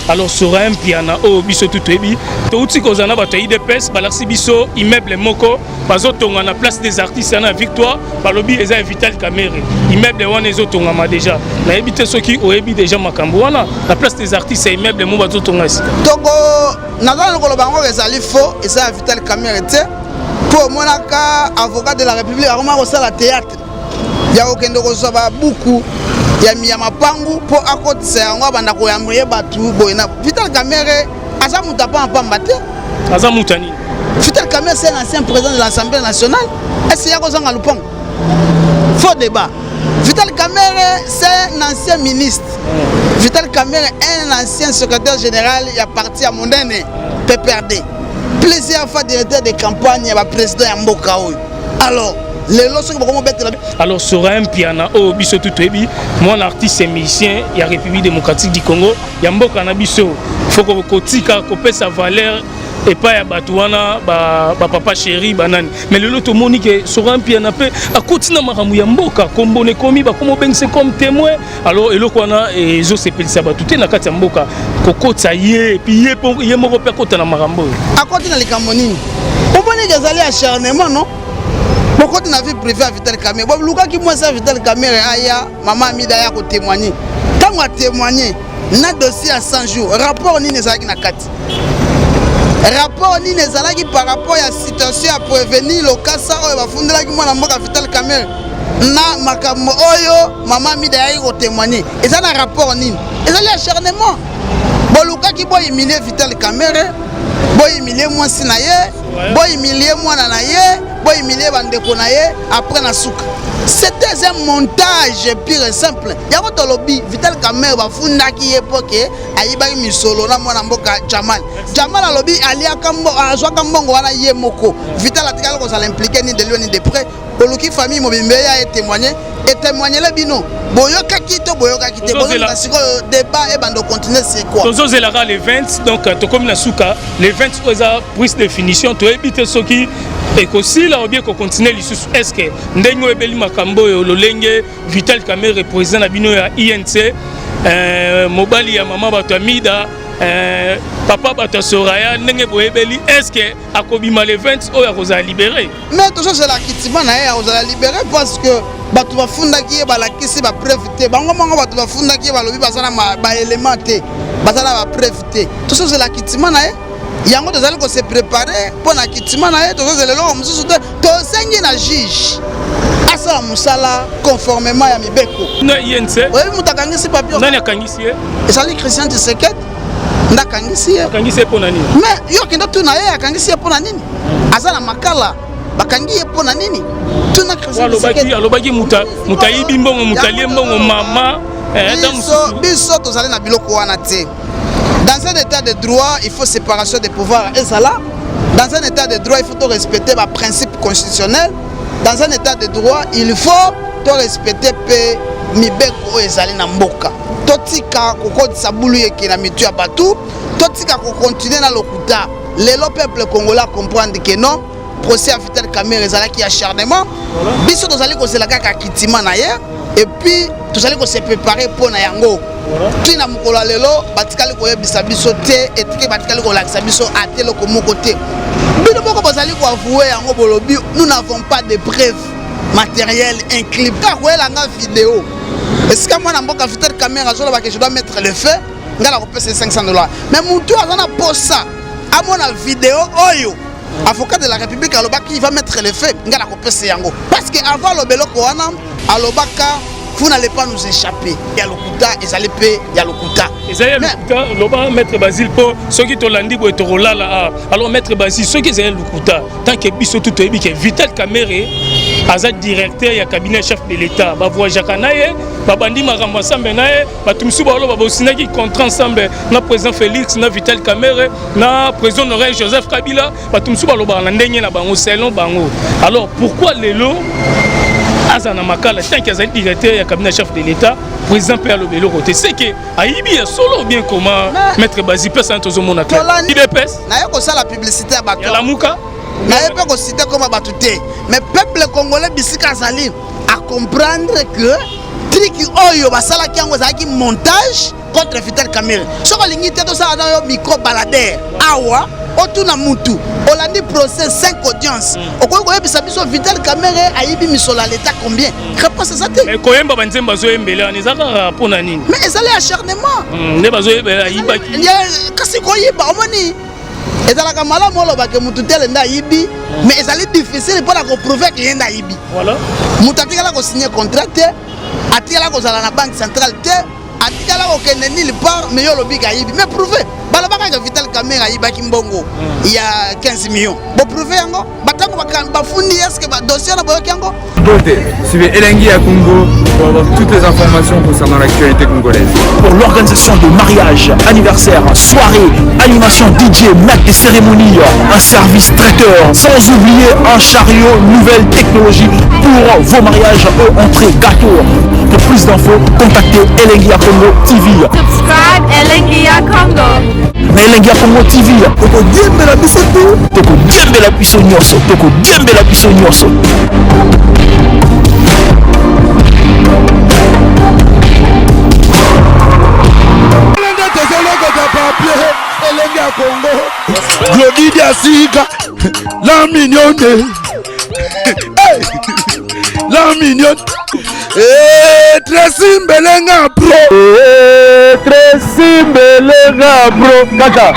Alors Soraya Mpiana oyo biso tu toyebi, touti kozala na bato ya UDPS, balakisi biso immeuble moko bazotonga na Place des Artistes na Victoire. Balobi eza ya Vital Kamerhe. Immeuble wana ezotongama déjà. Nayebi te soki oyebi déjà makambo wana na Place des Artistes ya immeuble moko bazotonga esika. Toko naza koloba yango ezali faux, eza ya Vital Kamerhe te, mpo omonaka avocat de la République akoma kosala théâtre ya kokende kozwa babuku ya mapangu mpo akotisa yango, abanda koyamba ye bato boye. Na Vital Kamerhe aza moto apambapamba te. Aza moto ya nini? Vital Kamerhe, c'est un ancien président de l'Assemblée nationale. Est-ce ya kozanga lupango? Faux débat. Vital Kamerhe, c'est un ancien ministre. Vital Kamerhe, un ancien secrétaire général ya parti ya monene PPRD, plusieurs fois directeur de campagne ya baprésident ya mboka oyo. Alors lelo soki bakomobetela Alors Soraya Mpiana oyo biso tu toyebi, mwana artiste musicien ya République démocratique du Congo, ya mboka na biso, faut kotika kopesa valeur epai ya bato wana, bapapa chéri, banani. Mais lelo tomoni ke Soraya Mpiana mpe akoti na makambo ya mboka, kombona ekomi bakoma obengisa comme témoin. Alors eloko wana ezosepelisa bato te na kati ya mboka, kokotisa ye et puis ye moko mpe akota na makambo oyo. Akoti na likambo nini? Omoniki ezali acharnement. Non, bokoti na vie privée ya Vital Kamerhe. Bolukaki mwasi ya Vital Kamerhe aya, mama Amida, aya kotémoigner. Ntango atémoigner na dossier ya 100 jours, rapport nini ezalaki na kati? Rapport nini ezalaki par rapport ya situation ya prévenir lokasa oyo bafundelaki mwana mboka Vital Kamerhe na makambo oyo mama Amida ayaki kotémoigner? Eza na rapport nini? Ezali acharnement. Bolukaki bohumilie Vital Kamerhe, bohumilie mwasi na ye, bohumilie mwana na ye, bohumilie bandeko na ye. Après na suka, c'était un montage pur et simple. Yango tolobi Vital Kamerhe bafundaki ye mpo ke ayibaki misolo na mwana mboka Jamal. Jamal alobi aliaka, azwaka mbongo wana ye moko. Vital atikali kozala impliqué ni de loin ni de près. Oluki famille mobimba eya etémoigne, etémoignele bino, boyokaki to boyokaki te? Bozoluka sikoyo débat ebanda continuer, c'est quoi? Tozozelaka le 20. Donc tokomi na suka. Le 20 oyo eza prise définition. Toyebi te soki ekosila obi ekocontinue lisusu. Est ce que ndenge oyebeli makambo oyo, lolenge Vital Kamerhe, président na bino ya UNC, mobali ya mama bato ya Mida, papa bato ya Soraya, ndenge boyebeli, est ce que akobima le 20 oyo, akozala libéré? Mais tozozela kitima na ye, akozala libéré, parce que bato bafundaki ye balakisi bapreuve te. Bango moko bato bafundaki ye balobi baza na baélément te, baza na bapreuve te. Tozozela kitima na ye. Yango tozali kose préparer mpo na kitima na ye. Tozozela eloko mosusu te. Tosengi na juge asala mosala conformément ya mibeko. Na UNC. Oyebi moto akangisi papier? Nani akangisi ye? Ezali Christian Tshisekedi nde akangisi ye. Akangisi ye mpo na nini? Mais yo kende tuna ye, akangisi ye mpo na nini? Aza na Makala, bakangi ye mpo na nini? Tuna Christian. Alobaki moto ayibi mbongo, moto alie mbongo mama. Biso tozali na biloko wana te. Dans un état de droit, il faut séparation des pouvoirs ezala. Dans un état de droit, il faut to respecter baprincipe constitutionnel. Dans un état de droit, il faut to respecter mpe mibeko oyo ezali na mboka. Totika kokotisa bulu yeke na mitu ya bato, totika kocontinue na lokuta. Lelo peuple congolais comprendre que non, procès ya Vital Kamerhe ezalaki acharnement. Biso tozali kozela kaka kitima na ye et puis tozali kose préparer mpo na yango. Ntina mokolo ya lelo batikali koyebisa biso te, etike batikali kolakisa biso ate eloko moko te. Bino moko bozali koavouer yango, bolobi: "Nous n'avons pas de preuve matériel inclus." Kaka koyelanga video esika mwana mboka Vital Kamerhe azolobaka: "Je dois mettre le feu", ngai nakopesa 500 $. Mais mutu aza na posa amona video oyo avocat de la République alobaki il va mettre le feu, ngai nakopesa yango, parce que avant aloba eloko wana, alobaka: "Vous n'allez pas nous échapper." Ya lokuta ezali mpe ya lokuta. Ezali ya lokuta. Loba, maître Basile, mpo soki tolandi boye tokolala. A alors, maître Basile, soki ezali ya lokuta, tant que biso tu toyebi ke Vital Kamerhe aza directeur ya cabinet chef de l'État, bavoyageaka na ye, babandi makambo ensemble na ye, bato mosusu baloba bosinaki contrat ensemble na président Félix, na Vital Kamerhe, na président honoraire Joseph Kabila. Bato mosusu balobaka na ndenge na bango, selon bango. Alors pourquoi lelo aza na Makala, tant que azali directeur ya cabinet chef de l'État, président mpe aloba eloko te? C'est que ayibi ya solo ou bien comment, maître Basile? Pesa na tozomona clair. UDPS. Naye kosala publicité ya bato ya Lamuka. Naye mpe kociter koma bato te, mais peuple congolais bisika azali acomprendre que Triki oyo basalaki yango ezalaki montage contre Vital Kamerhe. Soki olingi te tosala na yo micro baladeur awa, otuna mutu olandi procès 5 audience, okoki koyebisa biso Vital Kamerhe ayibi misolo ya leta combien? Réponse eza te. Mais koyemba banzembo bazoyembela wana eza kaka mpo na nini? Mais ezali acharnement. Nde bazoyembela ayibaki. Kasi koyiba, omoni, ezalaka malamu olobake mutu tele nde ayibi, mais ezali difficile mpona koprouver ke ye nde ayibi. Moto atikala kosigne contrat te, atikala kozala na Banque centrale te, atikala kokende nulle part, mais yo olobi ayibi. Mais prouve. Balobaka ke Vital Kamerhe ayibaki mbongo ya 15 millions, boprouve yango? Batango bafundi, est-ce badossier wana boyoki yango? Beauté, suivez Elengi ya Congo pour avoir toutes les informations concernant l'actualité congolaise. Pour l'organisation de mariage, anniversaire, soirée, animation DJ, maître des cérémonies, un service traiteur, sans oublier un chariot nouvelle technologie pour vos mariages et entrées gâteaux. Pour plus d'infos, contactez Elengi ya Congo TV. Subscribe Elengi ya Congo. Na Elengi ya Congo TV, tokodiembela biso tu, tokodiembela biso nyonso, tokodiembela biso nyonso. Nde tozolokota papier, Elengi ya Kongo. Glodi Diasika, la mignonne. Hey! La mignonne. Eh, Tracy Mbelenga Pro. Eh, Tracy Mbelenga Pro kaka.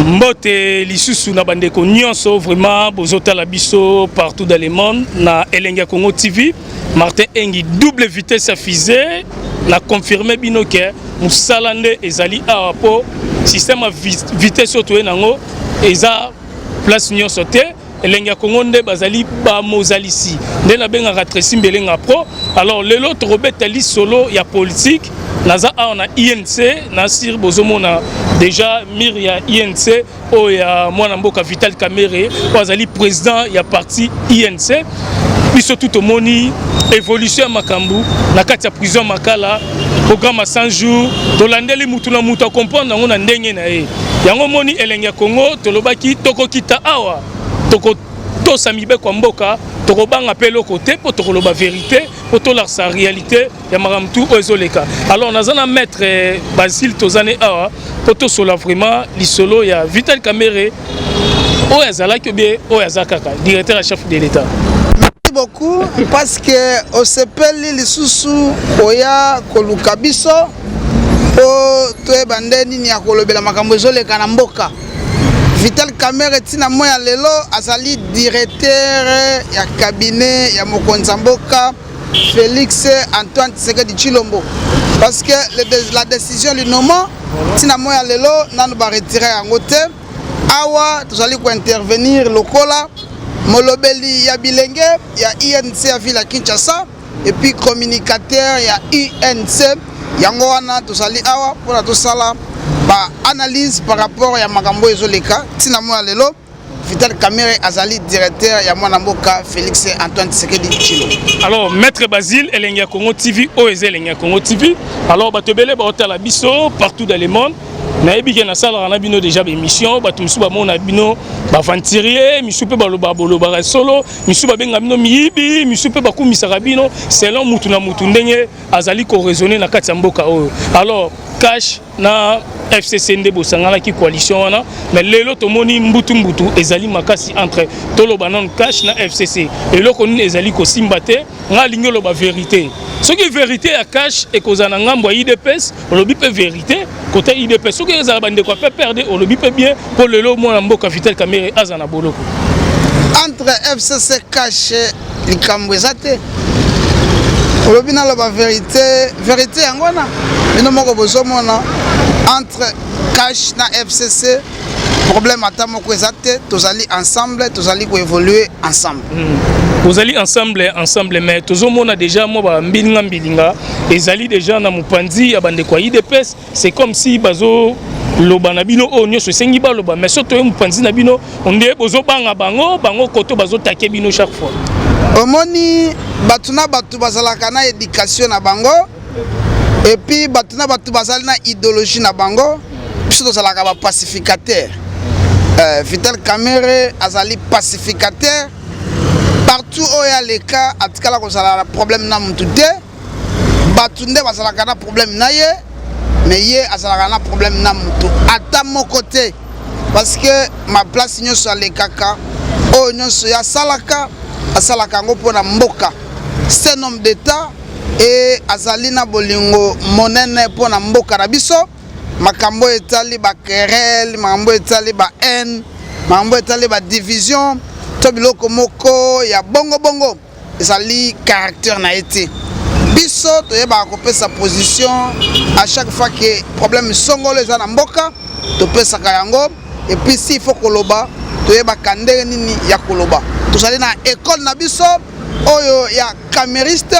Mbote lisusu na bandeko nyonso vraiment bozotala biso partout dans le monde na Elengi ya Congo TV. Martin Engi, double vitesse ya fusée, na confirme bino ke mosala nde ezali awa, mpo système ya vitesse oyo toye nango eza place nyonso te. Elengi ya Kongo nde bazali bamozalisi, nde nabengaka Tracy Mbelenga Pro. Alors lelo tokobeta lisolo ya politique. Naza awa na INC na sir, bozomona déjà mur ya INC oyo ya mwana mboka Vital Kamerhe, oyo azali président ya parti INC. Biso tu tomoni évolution ya makambo na kati ya prison Makala, programme ya 100 jours. Tolandeli mutu na mutu acomprendre yango na ndenge na ye. Yango moni Elengi ya Congo tolobaki tokokita awa, tokotosa mibeko ya mboka, tokobanga mpe eloko te, mpo tokoloba vérité, mpo tolakisa réalité ya makambo tu oyo ezoleka. Alors naza na maître Basile, toza ne awa mpo tosola vraiment lisolo ya Vital Kamerhe, oyo azalaki obie oyo aza kaka directeur ya chef de l'État. Merci beaucoup, parce que osepeli lisusu koya koluka biso mpo toyeba nde nini ya kolobela makambo ezoleka na mboka. Vital Kamerhe, ntina moi ya lelo, azali directeur ya cabinet ya mokonzi ya mboka Félix Antoine Tshisekedi Tshilombo, parce que la décision lui nommant, ntina moi ya lelo, nanu baretire yango te. Awa tozali kointervenir lokola molobeli ya bilenge ya INC ya ville ya Kinshasa et puis communicateur ya INC. Yango wana tozali awa mpona tosala baanalyse par rapport ya makambo oyo ezoleka. Ntina moi ya lelo, Vital Kamerhe azali directeur ya mwana mboka Félix Antoine Tshisekedi Tshilombo. Alors maître Basile, Elengi ya Congo TV oyo eza Elengi ya Congo TV. Alors bato ebele baotala biso partout dans le monde. Nayebi ke nasalaka na bino déjà baémission, bato mosusu bamona bino baaventurier, misusu mpe balobaka bolobaka solo, misusu babenga bino miyibi, misusu mpe bakumisaka bino, selon mutu na mutu ndenge azali koraisonner na kati ya mboka oyo. Alors CACH na FCC nde bosanganaki coalition wana, mais lelo tomoni mbutu mbutu ezali makasi entre, toloba nanu, CACH na FCC. Eloko nini ezali kosimba te? Nga alingi oloba vérité. Soki vérité ya CACH ekozala na ngambo ya UDPS, olobi mpe vérité côté UDPS. Soki ezala bandeko ya PPRD, olobi mpe bien, mpo lelo mwana mboka Vital Kamerhe aza na boloko. Entre FCC, CACH, likambo eza te. Olobi naloba vérité, vérité yango wana bino moko bozomona. Entre CACH na FCC, problème ata moko eza te. Tozali ensemble, tozali koévoluer ensemble. Bozali ensemble, ensemble, mais tozomona déjà mwa bambilinga mbilinga ezali déjà na mopanzi ya bandeko ya UDPS. C'est comme si bazoloba na bino oyo nyonso esengi baloba, mais so toye mopanzi na bino nde bozobanga bango, bango koto bazotake bino chaque fois. Omoni, bato na bato bazalaka na éducation na bango, et puis bato na bato bazali na idéologie na bango. Biso tozalaka bapacificateur. Vital Kamerhe azali pacificateur. Partout oyo aleka, atikala kozala na problème na mutu te. Bato nde bazalaka na problème na ye, mais ye azalaka na problème na mutu ata moko te. Parce que ma place nyonso alekaka, oyo nyonso ye asalaka, asalaka yango mpo na mboka. C'est un homme d'État et azali na bolingo monene mpo na mboka na biso. Makambo oyo etali ba querelle, makambo oyo etali ba haine, makambo oyo etali ba division to biloko moko ya bongo bongo ezali caractère na ye te. Biso toyebaka kopesa position à chaque fois que problème songolo eza na mboka, topesaka yango. Et puis s'il faut koloba, toyebaka ndenge nini ya koloba. Tozali na école na biso oyo ya cameriste,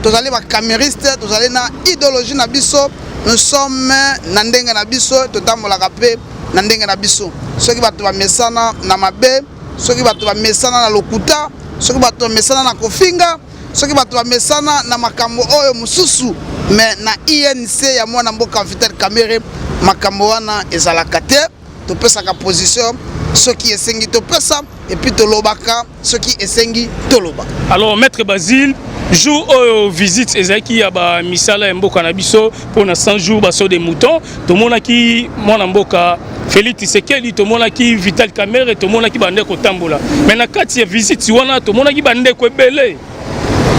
tozali ba cameriste, tozali na idéologie na biso. Nous sommes na ndenge na biso, totambolaka pe na ndenge na biso. Soki bato bamesana na mabe, soki bato bamesana na lokuta, soki bato bamesana na kofinga, soki bato bamesana na makambo oyo mosusu, mais na UNC ya mwana mboka Vital Kamerhe makambo wana ezalaka te. Topesaka position soki esengi topesa, et puis tolobaka soki esengi toloba. Alors Maître Basile, jour oyo visite ezalaki ya ba misala ya mboka na biso pour na 100 jours ba saut de mouton, tomonaki mwana mboka Félix Tshisekedi, tomonaki Vital Kamerhe, tomonaki bandeko tambola. Mais na kati ya visite wana tomonaki bandeko ebele,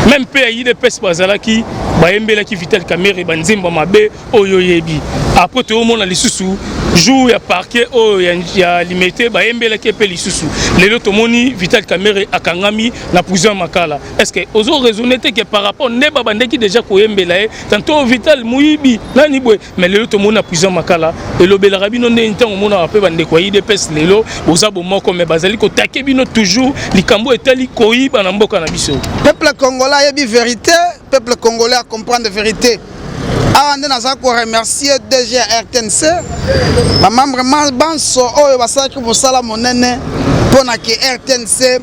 même pe ya UDPS bazalaki bayembelaki Vital Kamerhe banzembo mabe oyo yebi. Après toyomona lisusu jour ya parquet oyo ya Limete bayembelaki pe lisusu. Lelo tomoni Vital Kamerhe akangami na prison ya Makala. Est-ce que ozo raisonner te que par rapport nde babandaki déjà koyembela ye tantôt Vital Muyibi nani boye, mais lelo tomoni na prison Makala elobelaka bino nde ntango omonaka pe bandeko ya UDPS lelo boza bomoko, mais bazali kotake bino toujours likambo etali koyiba na mboka na biso. Peuple congolais ayebi vérité, peuple congolais a comprendre vérité. Awa nde naza ko remercier DG ya RTNC, ba membre banso oyo basalaki mosala monene mpona ke RTNC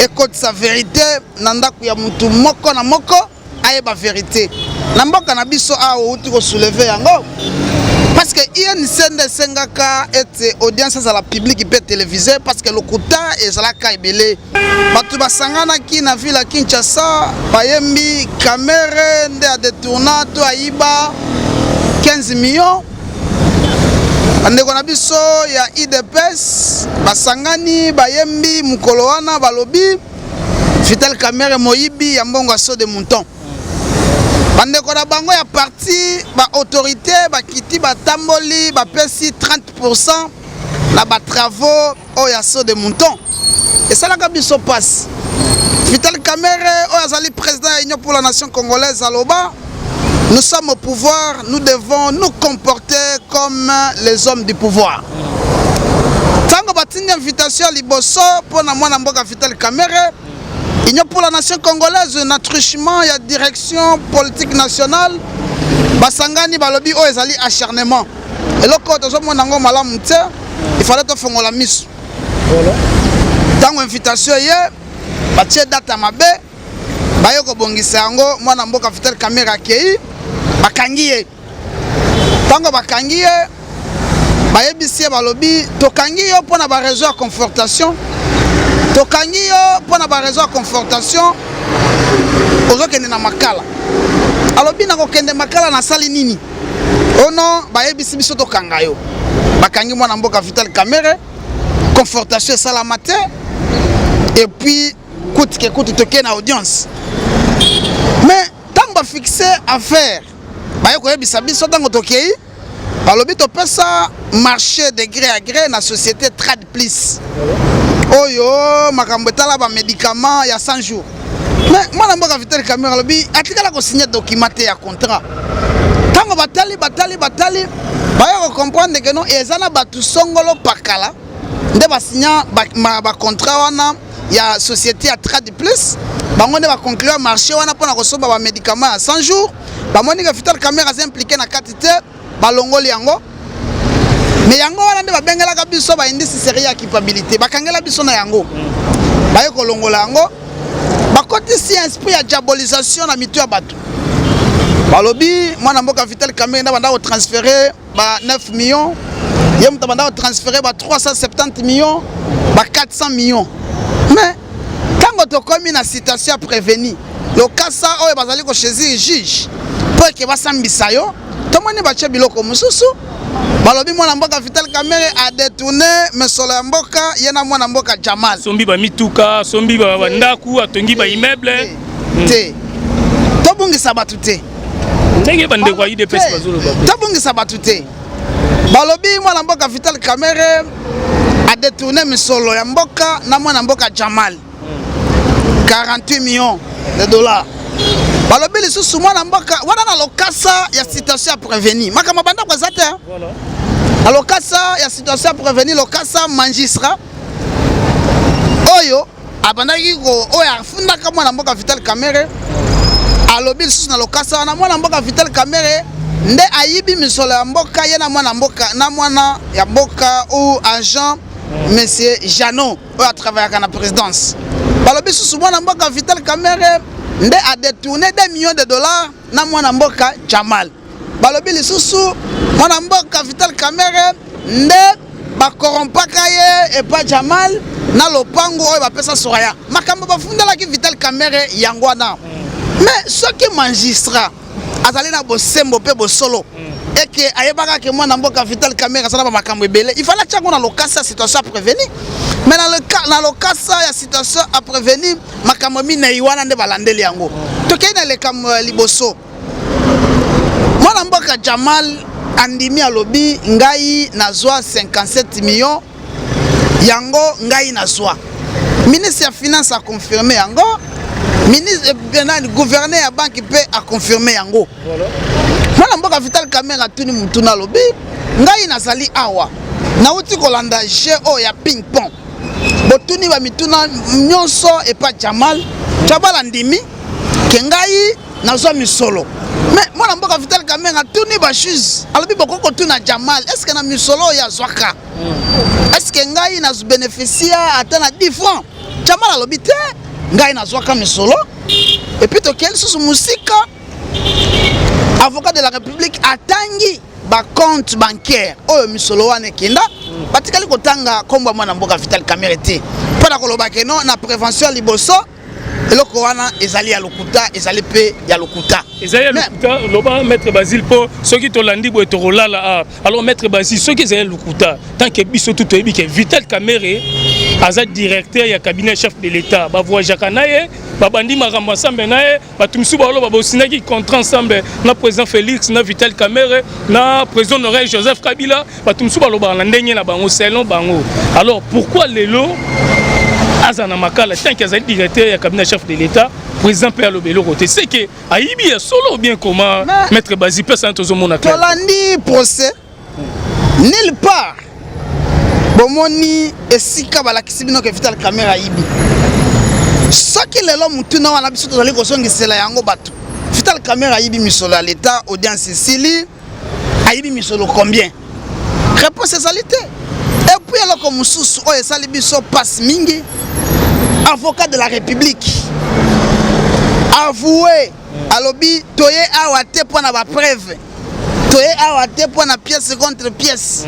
ekotisa vérité na ndako ya mutu moko na moko ayeba vérité. Na mboka na biso awa outi ko soulever yango parce que UNC nde esengaka ete audience ezala publique mpe télévisée, parce que lokuta ezalaka ebele. Bato basanganaki na ville ya Kinshasa bayembi Kamerhe nde adetourna to ayiba 15 millions. Bandeko na biso ya UDPS basangani bayembi mokolo wana balobi Vital Kamerhe moyibi ya mbongo ya saut de mouton. Bandeko na bango ya parti ba autorité bakiti batamboli bapesi 30% na ba travaux oyo ya saut de mouton. Esalaka biso passe. Vital Kamerhe oyo azali président ya Union pour la nation congolaise aloba nous sommes au pouvoir, nous devons nous comporter comme les hommes du pouvoir. Tango batindi invitation ya liboso mpo na mwana mboka Vital Kamerhe, Union pour la nation congolaise na truchement ya direction politique nationale basangani balobi oyo ezali acharnement. Eloko oyo tozomona yango malamu te, il fallait tofongola miso. Tango invitation ye batie date ya mabe, baye kobongisa yango, mwana mboka Vital Kamerhe akei, bakangi ye. Tango bakangi ye, bayebisi ye balobi tokangi yo mpona ba raison ya confortation, tokangi yo mpona ba raison ya confortation, ozokende na Makala. Alobi nakokende Makala nasali nini? Oh non, bayebisi biso tokanga yo. Bakangi mwana mboka Vital Kamerhe, confortation esalama te, et puis kuti ke kuti toke na audience. Mais tango ba fixer affaire, baye koyebisa biso tango tokei, balobi topesa marché de gré à gré na société Trade Plus oyo makambo etala ba médicaments ya 100 jours. Mais mwana mboka Vital Kamerhe alobi atikala ko signer document te ya contrat. Tango batali batali batali baye ko comprendre que non, eza na batu songolo pakala nde ba signa ba contrat wana ya société ya Trade Plus, bango nde ba conclure marché wana mpona kosomba ba médicaments ya 100 jours. Bamoni que Vital Kamerhe aza impliqué na kati te, balongoli yango. Mais yango wana nde babengelaka biso ba indice sérieux ya culpabilité, bakangela biso na yango, baye kolongola yango, bakotisi esprit ya diabolisation na mitu ya bato. Balobi mwana mboka Vital Kamerhe nde banda kotransférer ba 9 millions, ye moto abanda kotransférer ba 370 millions, ba 400 millions. Mais ntango Ntango tokomi na citation ya prévenu, lokasa oyo bazali kosaisir juge mpo eke basambisa yo, tomoni batie biloko mosusu. Balobi mwana mboka Vital Kamerhe adétourné misolo ya mboka, ye na mwana mboka Jamal. Sombi bamituka, sombi bandako, atongi baimmeuble. Te, tobungisa bato te. Ndenge bandeko ya UDPS bazoloba. Tobungisa bato te. Balobi mwana mboka Vital Kamerhe adétourné misolo ya mboka na mwana mboka Jamal, 48 millions de dollars. Balobi lisusu mwana mboka wana na lokasa ya citation ya prévenu, makambo bandako eza te. Na lokasa ya citation ya prévenu, lokasa magistrat oyo abandaki, oyo afundaka mwana mboka Vital Kamerhe, alobi lisusu na lokasa wana mwana mboka Vital Kamerhe nde ayibi misolo ya mboka, ye na mwana mboka, na mwana ya mboka ou agent monsieur Jano oyo atravaillaka na présidence. Balobi susu mwana mboka Vital Kamerhe nde adétourné 2 millions de dollars na mwana mboka Jamal. Balobi lisusu mwana mboka Vital Kamerhe nde bakorompaka ye epa Jamal na lopango oyo bapesa Soraya. Makambo bafundelaki Vital Kamerhe yango wana. Mais soki magistrat azali na bosembo mpe bosolo, eke ayebaka ke mwana mboka Vital Kamerhe azala bamakambo ebele, il fallait atia yango na lokasa ya citation ya prévenu. Mais na lokasa ya citation ya prévenu, makambo minei wana nde balandeli yango. Tokei na likambo ya liboso. Mwana mboka Jamal andimi, alobi: "Ngai nazwa 57 millions, yango ngai nazwa." Ministre ya Finance aconfirme yango, ministre nani, gouverneur ya banque mpe aconfirme yango. Mwana mboka Vital Kamerhe atuni mutuna, alobi: "Ngai nazali awa, nauti kolanda jeu oyo ya ping pong, botuni bamituna nyonso epa Jamal. Jamal andimi ke ngai nazwa misolo." Mais mwana mboka Vital Kamerhe atuni bajuge, alobi: "Bokoki kotuna Jamal, est-ce na misolo oyo azwaka, est-ce ngai nazobénéficia ata na 10 francs?" Jamal alobi: "Te, ngai nazwaka misolo." Et puis tokei lisusu mosika. Avocat de la République atangi bacompte bancaire oyo misolo wana ekenda. Batikali kotanga nkombo ya mwana mboka Vital Kamerhe te, mpo na koloba ke non, na prévention ya liboso, eloko wana ezali ya lokuta, ezali mpe ya lokuta. Ezali ya lokuta. Loba, maître Basile, mpo soki tolandi boye tokolala. Ah, alors maître Basile, soki ezali ya lokuta, tant que biso tu toyebi ke Vital Kamerhe aza directeur ya cabinet chef de l'État, bavoyageaka na ye, babandi makambo ensemble na ye, bato mosusu baloba bosinaki contrat ensemble na président Félix, na Vital Kamerhe, na président honoraire Joseph Kabila, bato mosusu balobaka na ndenge na bango, selon bango. Alors pourquoi lelo aza na Makala, tant que azali directeur ya cabinet chef de l'État, président mpe aloba eloko te? C'est que ayibi ya solo ou bien comment, maître Basile? Mpe tozomona clair. Tolandi procès, nulle part bomoni esika balakisi bino ke Vital Kamerhe ayibi. Soki lelo mutuna wana biso tozali kozongisela yango bato: Vital Kamerhe ayibi misolo ya l'État, audience esili, ayibi misolo combien? Réponse ezali te. Et puis eloko mosusu oyo esali biso passe mingi, avocat de la République avoué, alobi: "Toye awa te mpo na bapreuve, toye awa te mpo na pièce contre pièce."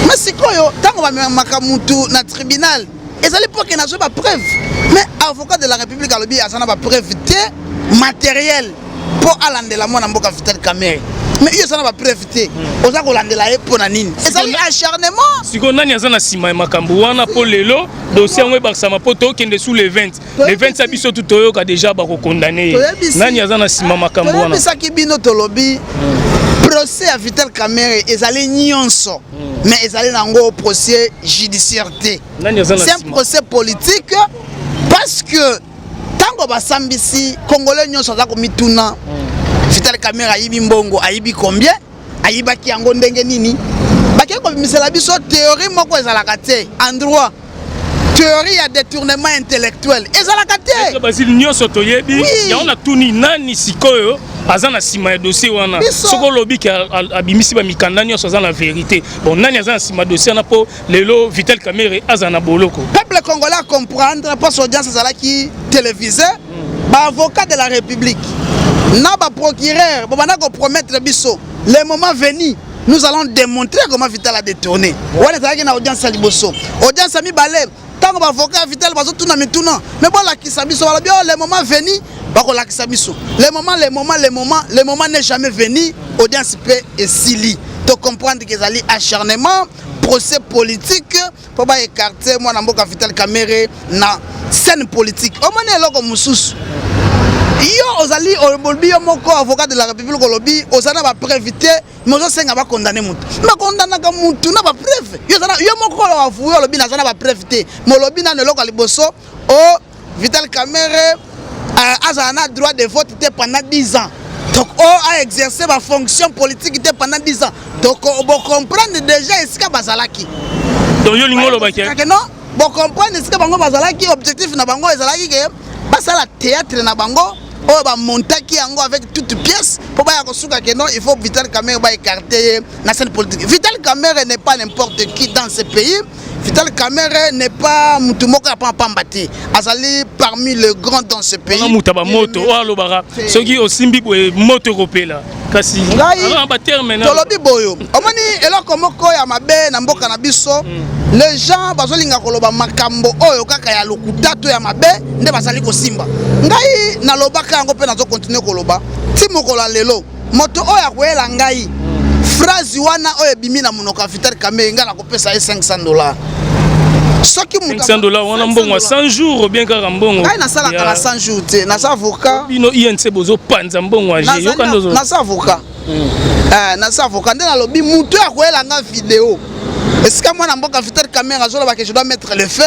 Mais sikoyo, ntango bamemaka mutu na tribunal, ezali mpo ke nazwi bapreuve. Mais avocat de la République alobi aza na bapreuve te matériel mpo alandela mwana mboka Vital Kamerhe. Mais yo oza na bapreuve te, oza kolandela ye mpo na nini? Ezali acharnement. Sikoyo nani aza na nsima ya makambo wana mpo lelo dossier yango ebakisama, mpo tokende sous le 20, le 20 sa biso tu toyoka déjà bakokondane ye? Nani aza na nsima makambo wana? Toyebisaki bino, tolobi procès ya Vital Kamerhe ezali nyonso, mais ezali nango procès judiciaire te. Nani aza na C'est un nsima? procès politique, parce que ntango basambisi, Congolais nyonso aza komituna: Vital Kamerhe ayibi mbongo, ayibi combien, ayibaki yango ndenge nini? Bakei kobimisela biso théorie moko ezalaka te en droit, théorie ya détournement intellectuel ezalaka te. Basile, nyonso toyebi. Oui. Yango natuni: nani sikoyo aza na nsima ya dossier wana? Soki olobi ke abimisi bamikanda nyonso, aza na vérité, bon, nani aza na nsima ya dossier wana mpo lelo Vital Kamerhe aza na boloko? Peuple congolais a comprendre, mposo audience ezalaki télévisé. Baavocat de la République na baprocureur bobanda kopromettre biso: "Le moment venu, nous allons démontrer comment Vital a détourné." Wana ezalaki na audience ya liboso. Audience ya mibale, Ntango baavocat ya Vital bazotuna mituna, me bolakisa biso, balobi oh, le moment venu bakolakisa biso. Le moment, le moment, le moment, le moment n'est jamais venu. Audience mpe esili. To comprendre que ezali acharnement, procès politique mpo ba écarter mwana mboka Vital Kamerhe na scène politique. Omoni eloko mosusu, yo ozali, olobi yo moko avocat de la République, olobi oza na bapreuve te, mais ozosenga bakondane motu. Bakondanaka mutu na bapreuve. Yo yo moko avoué, olobi naza na bapreuve te, mais olobi nano eloko ya liboso o Vital Kamerhe azala na droit de vote te pendant 10 ans, donc o aexercer bafonction politique te pendant 10 ans. Donc bocomprendre déjà esika bazalaki. Donc yo lingi olobaki Kaka non, bocomprendre esika bango bazalaki. Objectif na bango ezalaki ke basala théâtre na bango oyo bamontaki yango avec toute pièce mpo baya kosuka ke non, il faut Vital Kamerhe baécarte ye na scène politique. Vital Kamerhe n'est pas n'importe qui dans ce pays. Vital Kamerhe n'est pas mutu moko ya pamba te, azali parmi les grands dans ce pays. Wana moto ya bamoto oyo alobaka soki osimbi boye moto ekopela, kasi Ngai baterme na tolobi boyo, omoni eloko moko ya mabe na mboka na biso, les gens bazolinga koloba makambo oyo kaka ya lokuta to ya mabe nde bazali kosimba. Ngai nalobaka yango mpe nazokontinue koloba ti mokolo ya lelo: moto oyo akoyela ngai phrase wana oyo ebimi na monoko ya Vital Kamerhe, ngai nakopesa ye $500. Soki moto $500 wana mbongo ya 100 jours bien kaka mbongo Ngai nasalaka na 100 jours te, naza avocat. Bino UNC bozopanza mbongo ya je yoka ndozo. Naza avocat. Naza avocat nde nalobi motu oyo akoyela nga video esika mwana mboka Vital Kamerhe azoloba ke je dois mettre le feu,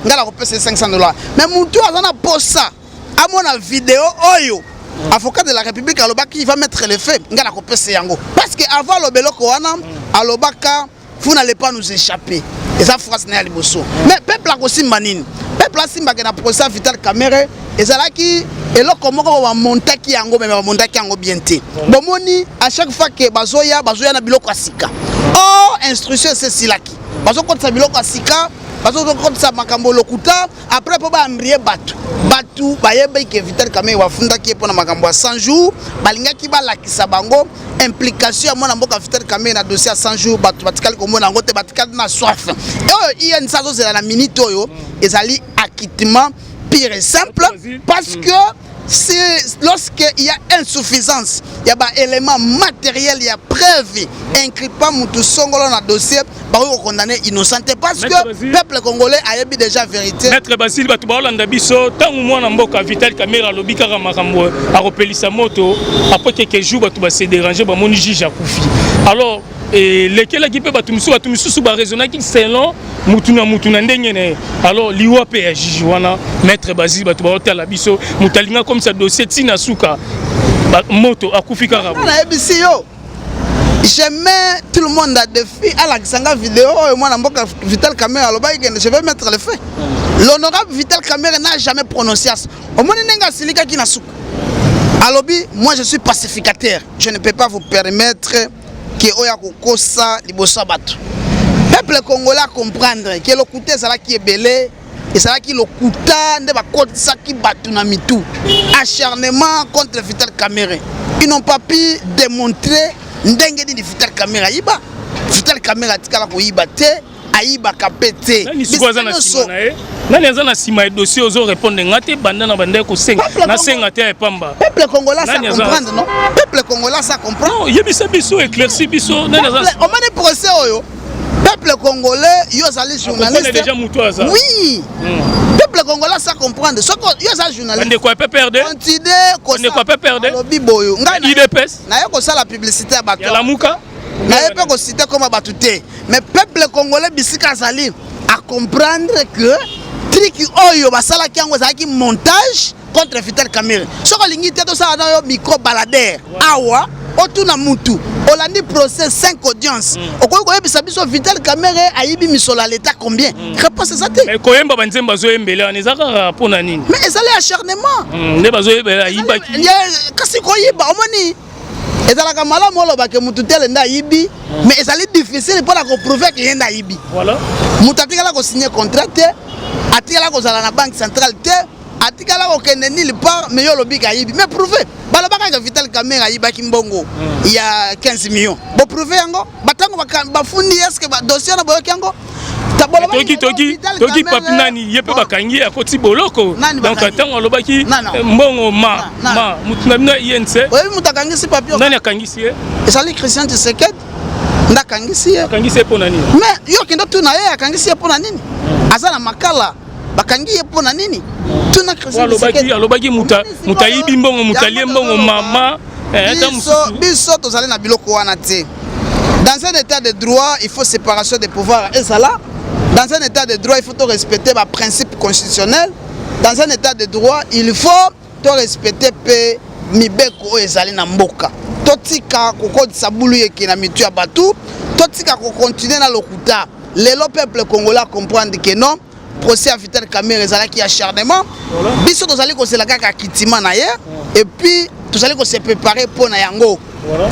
ngai nakopesa ye $500. Mais motu oyo aza na posa amona video oyo avocat de la République alobaki il va mettre le feu, ngai nakopesa yango, parce que avant aloba eloko wana, alobaka "vous n'allez pas nous échapper". Eza phrase na ya liboso. Mais peuple akosimba nini? Peuple asimbaka na procès ya Vital Kamerhe ezalaki eloko moko bamontaki yango, mais bamontaki yango bien te. Bomoni, à chaque fois ke bazoya, bazoya na biloko ya sika. Or instruction esesilaki, bazokotisa biloko ya sika, bazokotisa makambo lokuta après mpo baembrouiller bato. Bato bayebi ke Vital Kamerhe bafundaki ye mpona makambo ya 100 jours. Balingaki balakisa bango implication ya mwana mboka Vital Kamerhe na dossier ya 100 jours. Bato batikali komona yango te, batikali na soif. Oyo UNC azozela na minute oyo ezali acquittement pur et simple, parce que si lorsque il y a insuffisance ya baélément matériel ya preuve inculpant mutu songolo na dossier, bakoki kokondamner innocent te, parce que peuple congolais ayebi déjà vérité. Maître Basile, bato baolanda biso, ntango mwana mboka Vital Kamerhe alobi kaka makambo akopelisa moto, après quelques jours bato base déranger, bamoni juge akufi. Alors elekelaki mpe bato mosusu, bato mosusu baraisonnaki selon mutu na mutu na ndenge na ye. Alors liwa mpe ya juge wana, maître Basile, bato baotala biso, moto alinga komisa dossier ntina suka, moto akufi kaka. Nayebisi yo, je mets tout le monde à défi alakisa nga vidéo oyo mwana mboka Vital Kamerhe alobaki kende je vais mettre le feu. L'honorable Vital Kamerhe n'a jamais prononcé ça. Omoni ndenge asilikaki na suka, alobi: "Moi, je suis pacificateur, je ne peux pas vous permettre ke oyo akokosa liboso ya bato." Peuple congolais acomprendre ke lokuta ezalaki ebele, ezalaki lokuta nde bakotisaki bato na mitu, acharnement contre Vital Kamerhe. Ils n'ont pas pu démontrer ndenge nini Vital Kamerhe ayiba. Vital Kamerhe atikala koyiba te, ayibaka mpe te. Nani sikoyo aza na nsima na ye? Nani aza na nsima ya dossier? Ozo répondre nga te. Banda na banda kosenga, nasenga te ya epamba. Peuple congolais ça comprendre, non? Peuple congolais ça comprend. Yebisa biso, éclairci biso, nani aza? Omoni procès oyo, peuple congolais, yo ozali journaliste déjà, moto aza. Oui, peuple congolais ça comprendre. Soki yo oza journaliste, Bandeko ya PPRD, continue. Bandeko ya PPRD, alobi boyo, ngai UDPS, naye kosala publicité ya bato ya Lamuka. Naye mpe kociter koma bato te, mais peuple congolais bisika azali acomprendre que truc oyo basalaki yango ezalaki montage contre Vital Kamerhe. Soki olingi te, tosala na yo micro baladeur awa, otuna mutu olandi procès 5 audience, okoki koyebisa biso Vital Kamerhe ayibi misolo ya l'État combien? Réponse eza te. Mais koyemba banzembo bazoyembela wana eza kaka mpo na nini? Mais ezali acharnement. Nde bazoyembela ayibaki. Kasi koyiba, omoni, ezalaka malamu olobake mutu tele nde ayibi, mais ezali difficile mpona koprouver ke ye nde ayibi. Voilà. Moto atikala kosigne contrat te, atikala kozala na Banque centrale te. Atikala kokende nulle part, mais yo olobi kayibi. Mais prouve. Balobaka que Vital Kamerhe ayibaki mbongo ya 15 millions. Bo prouve yango? Batango bafundi, est-ce que ba dossier na boyoki yango? Toki toki toki papi nani ye mpe bakangi ye, akoti boloko. Donc ntango alobaki mbongo ma ma mutu na bino ya UNC. Oyebi moto akangisi papi? Nani akangisi ye? Ezali Christian Tshisekedi nde akangisi ye. Akangisi ye mpo na nini? Mais yo okende tuna ye, akangisi ye mpo na nini? Aza na Makala, bakangi ye mpo na nini? Tuna Christian. Alobaki, alobaki moto ayibi mbongo, moto alie mbongo mama. Biso tozali na biloko wana te. Dans un état de droit, il faut séparation des pouvoirs ezala. Dans un état de droit, il faut to respecter baprincipe constitutionnel. Dans un état de droit, il faut to respecter mpe mibeko oyo ezali na mboka. Totika kokotisa bulu yeke na mitu ya bato, totika kocontinuer na lokuta. Lelo peuple congolais comprendre que non, procès ya Vital Kamerhe ezalaki acharnement. Biso tozali kozela kaka kitima na ye et puis tozali kose préparer mpo na yango.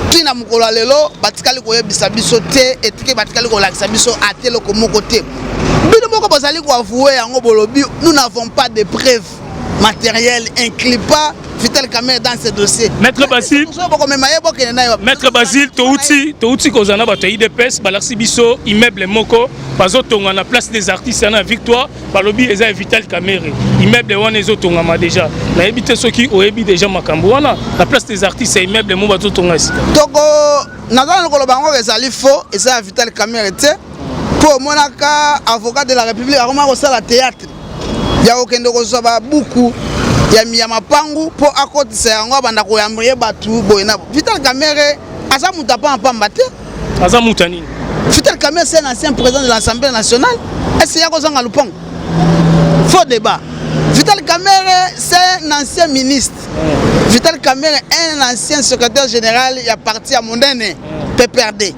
Ntina mokolo ya lelo, batikali koyebisa biso te etike, batikali kolakisa biso ate eloko moko te. Bino moko bozali koavouer yango, bolobi nous n'avons pas de preuve matériel inclut pas Vital Kamerhe dans ce dossier. Maître Basile, bokomema ye, bokende na ye. Maître Basile, touti kozala na bato ya UDPS, balakisi biso immeuble moko bazotonga na Place des Artistes na Victoire. Balobi eza ya Vital Kamerhe. Immeuble wana ezotongama déjà. Nayebi te soki oyebi déjà makambo wana na Place des Artistes ya immeuble mo bazotonga esika. Toko naza na koloba yango ezali faux, eza ya Vital Kamerhe te, mpo omonaka avocat de la République akoma kosala théâtre ya kokende kozwa babuku ya mapangu mpo akotisa yango, abanda koyamba ye bato boye na Vital Kamerhe. Aza moto apambapamba te. Aza moto ya nini? Vital Kamerhe, c'est un ancien président de l'Assemblée nationale. Est-ce ya kozanga lupango? Faux débat. Vital Kamerhe, c'est un ancien ministre. Vital Kamerhe, un ancien secrétaire général ya parti ya monene PPRD,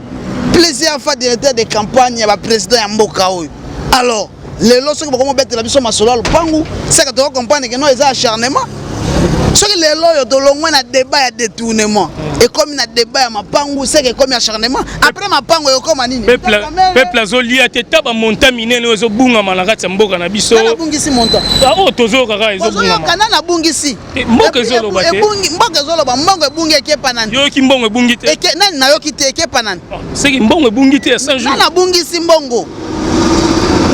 plusieurs fois directeur de campagne ya baprésident ya mboka oyo. Alors lelo soki bakomobetela biso masolo ya lupangu, seka tokocomprendre que non, eza acharnement. Soki lelo oyo tolongwe na débat ya détournement, ekomi na débat ya mapangu, seke ekomi acharnement. Après mapangu ekokoma nini? Peuple azolia te, ta bamontant minene oyo ezobungama na kati ya mboka na biso. Nabungisi montant? Oyo tozoyoka ezobungama. Nani abungisi? Mboka ezoloba te. Mboka ezoloba mbongo ebungi, ekepa nani? Yoki mbongo ebungi te? Nani? Nayoki te, ekepa nani? Seki mbongo ebungi te ya 100 jours? Nani abungisi mbongo?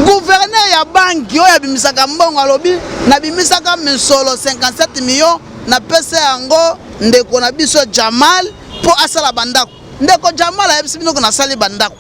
Gouverneur ya banki oyo abimisaka mbongo alobi nabimisaka misolo 57 millions, napesa yango ndeko na biso Jamal mpo asala bandako. Ndeko Jamal ayebisi bino ko nasali bandako.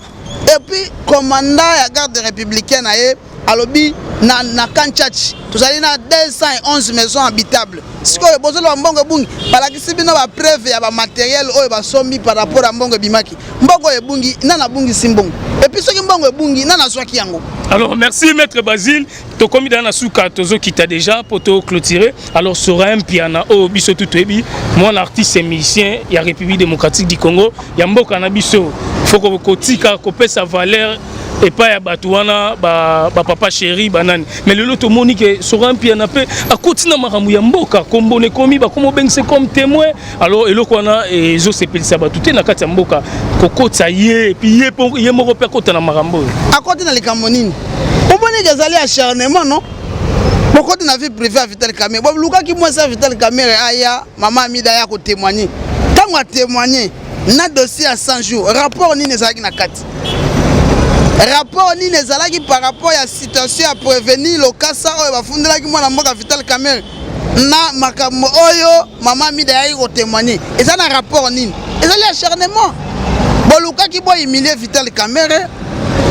Et puis commandant ya garde républicain na ye alobi na camp Tshatshi tozali na 211 maisons habitables. Sikoyo bozoloba mbongo ebungi, balakisi bino bapreuve ya bamatériel oyo basombi par rapport ya mbongo ebimaki. Mbongo oyo ebungi, nani abungisi mbongo? Et puis soki mbongo ebungi, nani azwaki yango? Alors merci, maître Basile. Tokomi dana na suka, tozokita déjà po toclôturer. Alors Soraya Mpiana oyo biso tu toyebi, mwana artiste et musicien ya République démocratique du Congo, ya mboka na biso, faut kotika kopesa valeur epai ya bato wana, bapapa chéri, banani. Mais lelo tomoni ke Soraya Mpiana mpe akoti na makambo ya mboka, kombona ekomi bakoma obengisa comme témoin. Alors eloko wana ezosepelisa bato te na kati ya mboka, kokotisa ye et puis ye moko mpe akota na makambo oyo. Akoti na likambo nini? Omoni ke ezali acharnement. Non, bokoti na vie privée ya Vital Kamerhe. Bolukaki mwasi ya Vital Kamerhe aya, mama Amida, aya kotémoigner. Ntango atémoigne na dossier ya 100 jours, rapport nini ezalaki na kati? Rapport nini ezalaki par rapport ya situation ya prévenir lokasa oyo bafundelaki mwana mboka Vital Kamerhe na makambo oyo mama Amida ayaki kotémoigner? Eza na rapport nini? Ezali acharnement. Bolukaki bohumilie Vital Kamerhe,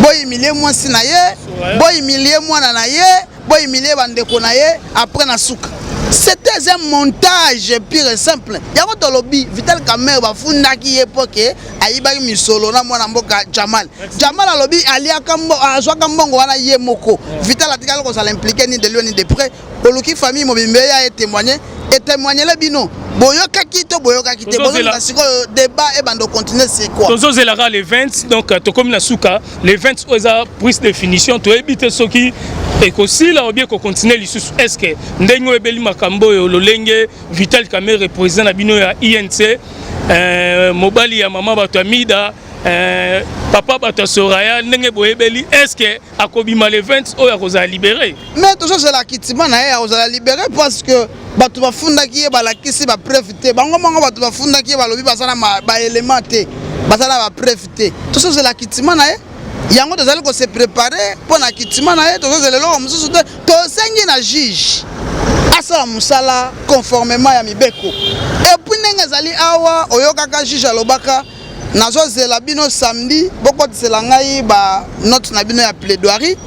bohumilie mwasi na ye, bohumilie mwana na ye, bohumilie bandeko na ye. Après na suka, c'était un montage pur et simple. Yango tolobi Vital Kamerhe bafundaki ye mpo ke ayibaki misolo na mwana mboka Jamal. Jamal alobi aliaka, azwaka mbongo wana ye moko. Vital atikali kozala impliqué ni de loin ni de près. Oluki famille mobimba eya etémoigne, etémoignele bino, boyokaki to boyokaki te? Bozolika sikoyo débat ebanda continuer, c'est quoi? Tozozelaka le 20. Donc tokomi na suka. Le 20 oyo eza prise de finition. Toyebi te soki ekosila obi ekocontinue lisusu. Est ce que ndenge oyebeli makambo oyo, lolenge Vital Kamerhe, président na bino ya UNC, mobali ya mama bato ya Mida. Papa bato ya Soraya, ndenge boyebeli, est ce que akobima le 20 oyo, akozala libéré? Mais tozozela acquittement na ye. Akozala libéré parce que bato bafundaki ye balakisi bapreuve te. Bango mongo bato bafundaki ye balobi baza na baélément te, baza na bapreuve te. Tozozela acquittement na ye. Yango tozali kose préparer mpo na acquittement na ye. Tozozela eloko mosusu te. Tosengi na juge asala mosala conformément ya mibeko. Et puis ndenge ezali awa, oyokaka juge alobaka: nazozela bino samedi, bokotisela ngai banote na bino ya plaidoirie,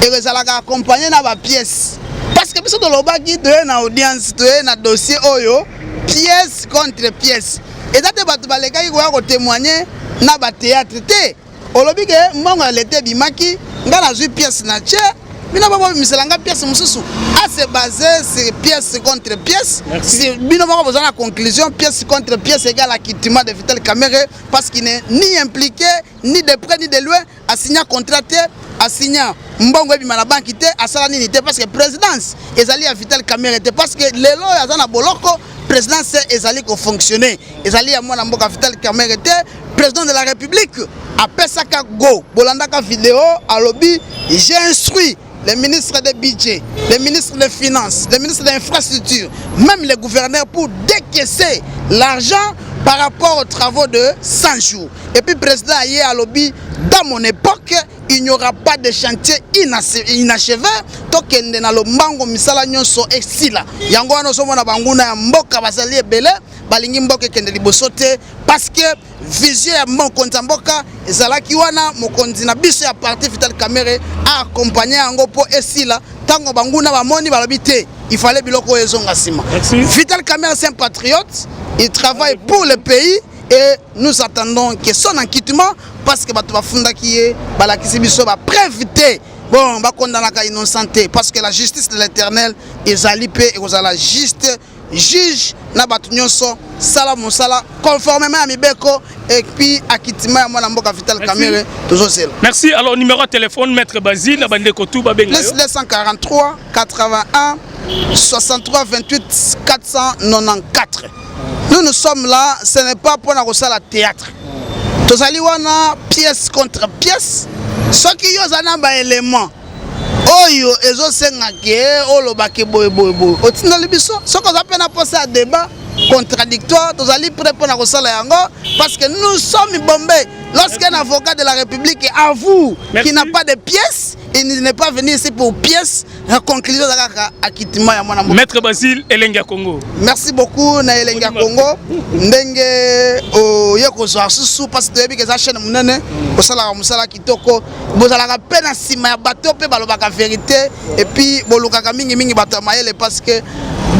ezalaka accompagné na bapièce. Parce que biso tolobaki, toye na audience, toye na dossier oyo pièce contre pièce. Eza te bato balekaki koya kotémoigner na bathéâtre te. Olobi ke mbongo ya leta ebimaki, ngai nazwi pièce na tie, bino bobimisela nga pièce mosusu. Ase basé sur pièce contre pièce. Si bino moko boza na conclusion, pièce contre pièce égale acquittement de Vital Kamerhe, parce qu'il n'est ni impliqué, ni de près ni de loin. Asigna contrat te, asigna mbongo ebima na banki te, asala nini te, parce que présidence ezali ya Vital Kamerhe te. Parce que lelo oyo aza na boloko, présidence ezali kofonctionner, ezali ya mwana mboka Vital Kamerhe te. Président de la République apesaka go, bolandaka video, alobi: j'ai instruit les ministres des budgets, les ministres des finances, les ministres de l'infrastructure, même les gouverneurs, pour décaisser l'argent par rapport aux travaux de 100 jours. Et puis président aye alobi: dans mon époque, il n'y aura pas de chantier inachevé. Tokende na lombango, misala nyonso esila. Yango wana ozomona banguna ya mboka bazali ebele, balingi mboka ekende liboso te, parce que vision ya mokonzi ya mboka ezalaki wana. Mokonzi na biso ya parti Vital Kamerhe aaccompagne yango mpo esila. Ntango banguna bamoni, balobi te, il fallait biloko oyo ezonga nsima. Vital Kamerhe, c'est un patriote, il travaille pour le pays et nous attendons que son acquittement, parce que bato bafundaki ye balakisi biso bapreuve te. Bon, bakondanaka innocent te, parce que la justice de l'Éternel ezali mpe ekozala juste juge na bato nyonso. Sala mosala conformément ya mibeko et puis acquittement ya mwana mboka Vital Kamerhe tozozela. Merci. Alors, numéro de téléphone, maître Basile, na bandeko tout babenga yo. Plus 243 81 63 28 494. Nous, nous sommes là, ce n'est pas mpona kosala théâtre. Tozali wana pièce contre pièce. Soki yo oza na baélément oyo ezosenga ke olobaki boye boye boye, otindoli biso. Soki oza mpe na mposa ya débat contradictoire, tozali prêt mpona kosala yango, parce que nous sommes bombés lorsqu'un avocat de la République avoue qu'il n'a pas de pièces. Il n'est pas venu ici pour pièce. La conclusion eza kaka acquittement ya mwana mboka. Maître Basile, Elengi ya Congo. Merci beaucoup na Elengi ya Congo, ndenge oye kozwa susu, parce toyebi ke eza chaîne monene, osalaka mosala kitoko. Bozalaka mpe na nsima ya bato mpe balobaka vérité, et puis bolukaka mingimingi bato ya mayele, parce que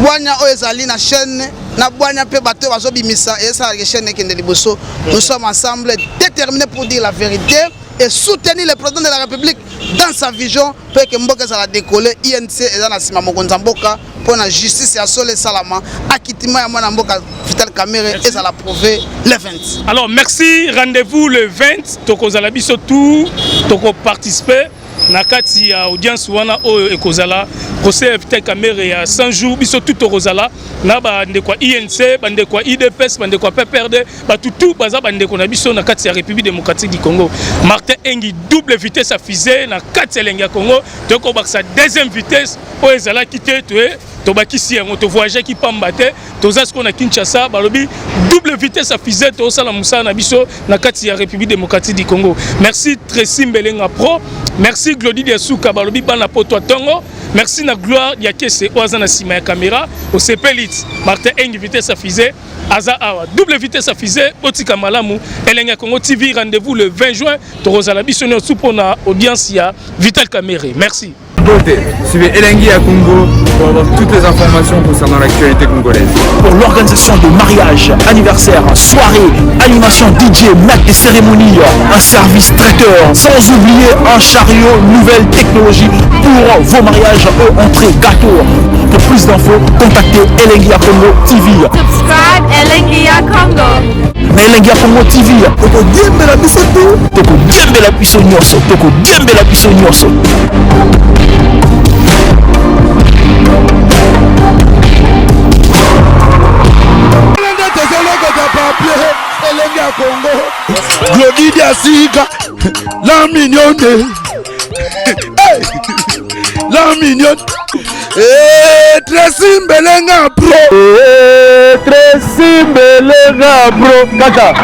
bwanya oyo ezali na chaîne na bwanya mpe bato oyo bazobimisa esalaka chaîne ekende liboso. Nous sommes ensemble, déterminés pour dire la vérité et soutenir le président de la République dans sa vision mpe ke mboka ezala décollé. UNC eza na nsima mokonzi ya mboka mpo na justice ya solo esalama, acquittement ya mwana mboka Vital Kamerhe ezala prouvé le 20. Alors merci, rendez-vous le 20, tokozala biso tout, tokoparticiper na kati ya audience wana oyo ekozala procès Vital Kamerhe ya 100 jours. Biso tout tokozala na bandeko ya UNC, bandeko ya UDPS, bandeko ya PPRD, bato tout baza bandeko na biso na kati ya République démocratique du Congo. Martin Engi, double vitesse ya fusée na kati ya Elengi ya Congo. Toyokobakisa deuxième vitesse oyo ezalaki te, toye tobakisi yango. Tovoyageaki pamba te, toza sikoyo na Kinshasa. Balobi double vitesse ya fusée, tozosala mosala na biso na kati ya République démocratique du Congo. Merci Tracy Mbelenga Pro, merci Glodi Diasuka, balobi bana poto ntongo. Merci na Gloire Diakese oyo aza na nsima ya caméra. Osepeli? Martin Engi, vitesse ya fusée, aza awa, double vitesse ya fusée. Botika malamu. Elengi ya Congo TV, rendez-vous le 20 juin, tokozala biso nyonso mpona audience ya Vital Kamerhe. Merci. Beauté. Suivez Elengi ya Congo pour avoir toutes les informations concernant l'actualité congolaise. Pour l'organisation de mariage, anniversaire, soirée, animation DJ, maître des cérémonies, un service traiteur, sans oublier un chariot nouvelle technologie pour vos mariages et entrées gâteaux. Pour plus d'infos, contactez Elengi ya Congo TV. Subscribe Elengi ya Congo. Na Elengi ya Congo TV, tokodiembela biso tu, tokodiembela biso nyonso, tokodiembela biso nyonso. Nde tozolokota papier, Elengi ya Congo, Glodi. mignonne. Hey! La mignonne. Eh, Tracy Mbelenga bro. Eh, Tracy Mbelenga bro. Kaka.